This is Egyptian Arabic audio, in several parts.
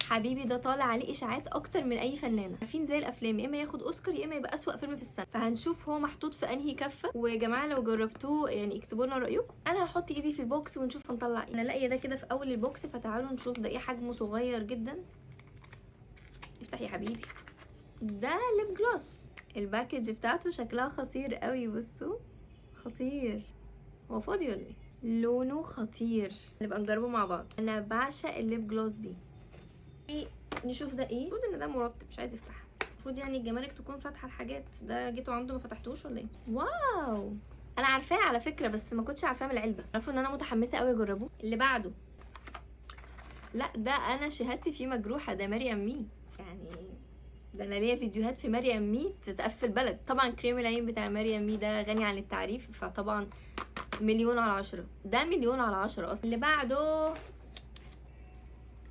حبيبي ده طالع عليه اشاعات اكتر من اي فنانه، عارفين زي الافلام، يا اما ياخد اوسكار يا اما يبقى اسوأ فيلم في السنه. فهنشوف هو محطوط في انهي كفه. ويا جماعة لو جربتوه يعني اكتبوا لنا رايكم. انا هحط ايدي في ال box ونشوف هنطلع ايه. انا لاقيه ده كده في اول ال box، فتعالوا نشوف ده ايه. حجمه صغير جدا. افتح يا حبيبي. ده lip gloss. ال package بتاعته شكلها خطير قوي، بصوا خطير. هو فاضي ولا ايه؟ لونه خطير، نبقى نجربه مع بعض. انا بعشق ال lip gloss دي. ايه نشوف ده ايه. المفروض ان ده مرطب، مش عايز يفتح. المفروض يعني الجمارك تكون فاتحة الحاجات. ده جيتوا عنده ما فتحتوش ولا ايه؟ wow، انا عارفاه على فكرة بس ما كنتش عارفاه من العلبه. عارفه ان انا متحمسة قوي اجربه. اللي بعده، لا ده انا شهادتي فيه مجروحه، ده Marry Me. يعني ده انا ليا فيديوهات في Marry Me تتقفل بلد. طبعا كريم العين بتاع Marry Me ده غني عن التعريف، فطبعا مليون على عشرة، ده مليون على عشرة اصلا. اللي بعده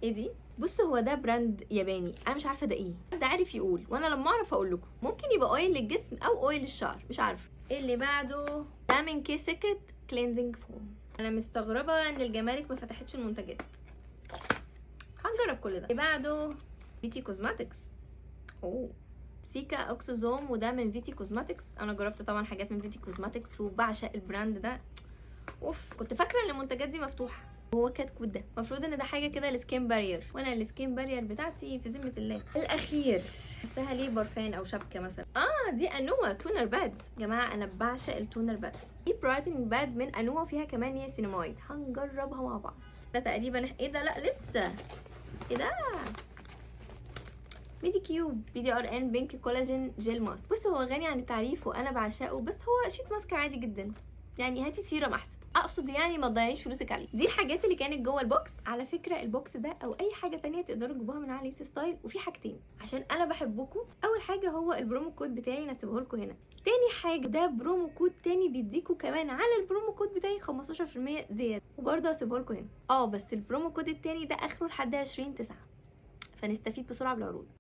ايه دي؟ بص هو ده brand ياباني، انا مش عارفه ده ايه، حد عارف يقول، وانا لما اعرف اقول لكم. ممكن يبقى oil للجسم او oil للشعر، مش عارفه. اللي بعده ده من K Secret cleansing foam. انا مستغربه ان الجمارك ما فتحتش المنتجات. هنجرب كل ده. اللي بعده VT Cosmetics، اوه Cica Exosome، وده من VT Cosmetics. انا جربت طبعا حاجات من VT Cosmetics وبعشق ال brand ده. اوف، كنت فاكره ان المنتجات دي مفتوحه. هو كتكوت ده المفروض ان ده حاجة كده ال skin barrier، وانا ال skin barrier بتاعتي في ذمه الله. الاخير حسها ليه برفان او شبكة مثلا. دي Anua toner pad. جماعة انا بعشق ال toner pads. دي brightening pad من Anua فيها كمان نياسيناميد، هنجربها مع بعض. ده تقريبا ايه ده؟ لا لسه. ايه ده؟ Medicube PDRN pink collagen gel mask. بص هو غني عن التعريف وانا بعشقه، بس هو sheet mask عادي جدا، يعني هاتي سيرم احسن، اقصد يعني ما تضيعيش فلوسك عليه. دي الحاجات اللي كانت جوه ال box. على فكرة ال box ده او اي حاجة تانية تقدروا تجيبوها من على Style. وفي حاجتين عشان انا بحبكم، اول حاجة هو ال promo code بتاعي نسيبه لكم هنا. تاني حاجة ده promo code تاني بيديكوا كمان على ال promo code بتاعي 15% زياده، وبرده هسيبه لكم هنا. بس ال promo code التاني ده اخره لحد 20/9، فنستفيد بسرعة بالعروض.